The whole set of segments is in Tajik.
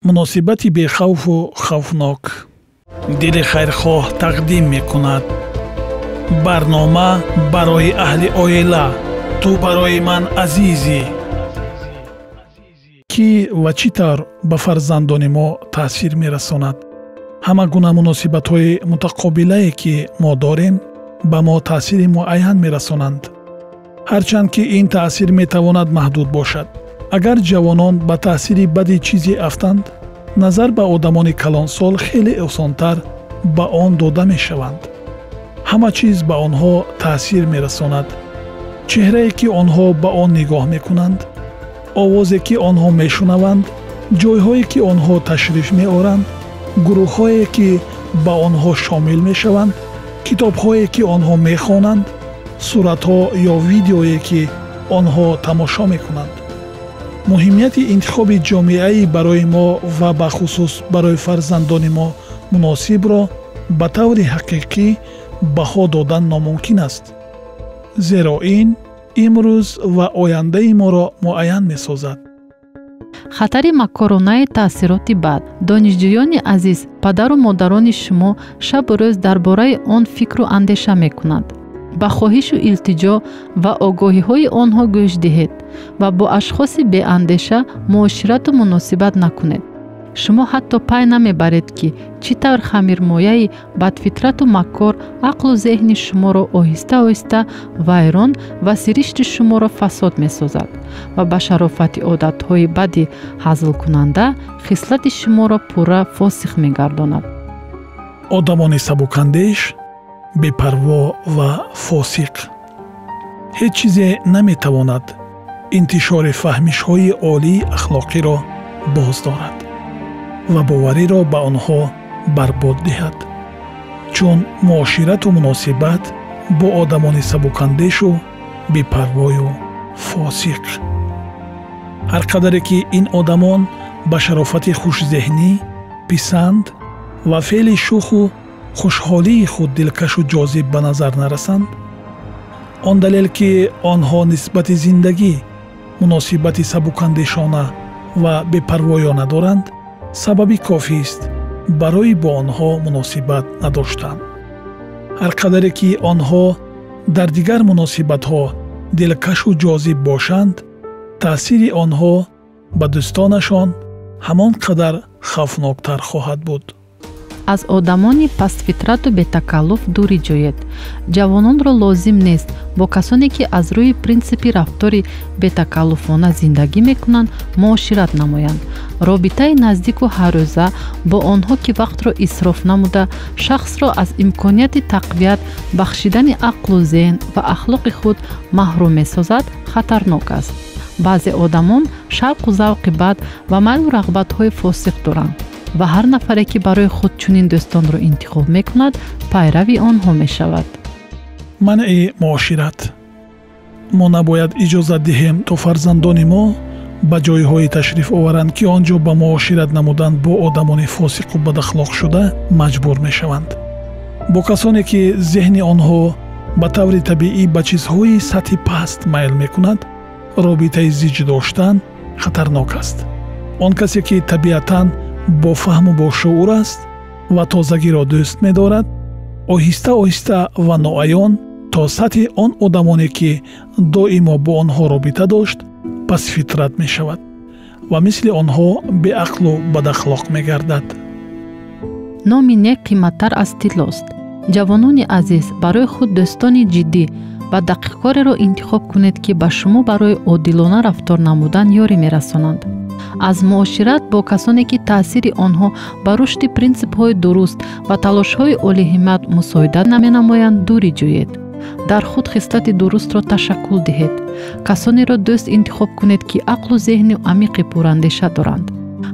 Муносибати бехавфу хавфнок. Дили хайрхоҳ тақдим мекунад. Барнома барои аҳли оила. Ту барои ман азизӣ. Кӣ ва чӣ тавр ба фарзандони мо таъсир мерасонад? Ҳама гуна муносибатҳои мутақобилае, ки мо дорем, ба мо таъсири муайян мерасонанд. Ҳарчанд ки ин таъсир метавонад маҳдуд бошад. Агар ҷавонон ба таъсири бади чизе афтанд, назар ба одамони калонсол хеле осонтар ба он дода мешаванд. Ҳама чиз ба онҳо таъсир мерасонад. Чеҳрае, ки онҳо ба он нигоҳ мекунанд, овозе, ки онҳо мешунаванд, ҷойҳое, ки онҳо ташриф меоранд, гурӯҳҳое, ки ба онҳо шомил мешаванд, китобҳое, ки онҳо мехонанд, суратҳо ё видеое, ки онҳо тамошо мекунанд. Муҳимияти интихоби ҷомеаи барои мо ва бахусус барои фарзандони мо муносибро ба таври ҳақиқӣ баҳо додан номумкин аст, зеро ин имрӯз ва ояндаи моро муайян месозад. Хатари маккоронаи таъсироти бад. Донишҷӯёни азиз, падару модарони шумо шабу рӯз дар бораи он фикру андеша мекунанд. Ба хоҳишу илтиҷо ва огоҳиҳои онҳо гӯш диҳед ва бо ашхоси беандеша муоширату муносибат накунед. Шумо ҳатто пай намебаред, ки чӣ тавр хамирмояи бадфитрату маккор ақлу зеҳни шуморо оҳиста-оҳиста вайрон ва сиришти шуморо фасод месозад ва ба шарофати одатҳои бади ҳазлкунанда хислати шуморо пурра фосих мегардонад. Одамони сабукандеш, бепарво ва фосиқ. Ҳеҷ чизе наметавонад интишори фаҳмишҳои олии ахлоқиро боз дорад ва бовариро ба онҳо барбод диҳад, чун муоширату муносибат бо одамони сабукандешу бепарвою фосиқ. Ҳар қадаре ки ин одамон ба шарофати хушзеҳнӣ, писанд ва феъли шӯху хушҳолии худ дилкашу ҷозиб ба назар нарасанд, он далел ки онҳо нисбати зиндагӣ муносибати сабукандешона ва бепарвоёна доранд, сабаби кофист барои бо онҳо муносибат надоштан. Ҳар қадаре ки онҳо дар дигар муносибатҳо дилкашу ҷозиб бошанд, таъсири онҳо ба дӯстонашон ҳамон қадар хавфноктар хоҳад буд. Аз одамони пастфитрату бетакаллуф дурӣ ҷӯед. Ҷавононро лозим нест бо касоне, ки аз рӯи принсипи рафтори бетакаллуфона зиндагӣ мекунанд, муошират намоянд. Робитаи наздику ҳаррӯза бо онҳо, ки вақтро исроф намуда, шахсро аз имконияти тақвият бахшидани ақлу зеҳн ва ахлоқи худ маҳрум месозад, хатарнок аст. Баъзе одамон шавқу завқи бад ва майлу рағбатҳои фосиқ доранд ва ҳар нафаре, ки барои худ чунин дӯстонро интихоб мекунад, пайрави онҳо мешавад. Манъи муошират. Мо набояд иҷозат диҳем, то фарзандони мо ба ҷойҳое ташриф оваранд, ки он ҷо ба муошират намудан бо одамони фосиқу бадахлоқ шуда маҷбур мешаванд. Бо касоне, ки зеҳни онҳо ба таври табиӣ ба чизҳои сатҳи паст майл мекунад, робитаи зиҷ доштан хатарнок аст. Он касе, ки табиатан бо фаҳму бо шуур аст ва тозагиро дӯст медорад, оҳиста-оҳиста ва ноаён то сатҳи он одамоне, ки доимо бо онҳо робита дошт, пасфитрат мешавад ва мисли онҳо беақлу бадахлоқ мегардад. Номи нек қиматтар аз тиллост. Ҷавонони азиз, барои худ дӯстони ҷиддӣ ва дақиқкореро интихоб кунед, ки ба шумо барои одилона рафтор намудан ёрӣ мерасонанд. Аз муошират бо касоне, ки таъсири онҳо ба рушди принсипҳои дуруст ва талошҳои олиҳиммат мусоидат наменамоянд, дурӣ ҷӯед. Дар худ хислати дурустро ташаккул диҳед. Касонеро дӯст интихоб кунед, ки ақлу зеҳни амиқи пурандеша доранд.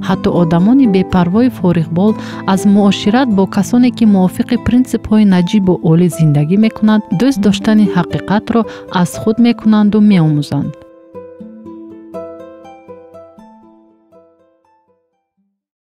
Ҳатто одамони бепарвои фориғбол аз муошират бо касоне, ки мувофиқи принсипҳои наҷибу олӣ зиндагӣ мекунанд, дӯст доштани ҳақиқатро аз худ мекунанду меомӯзанд.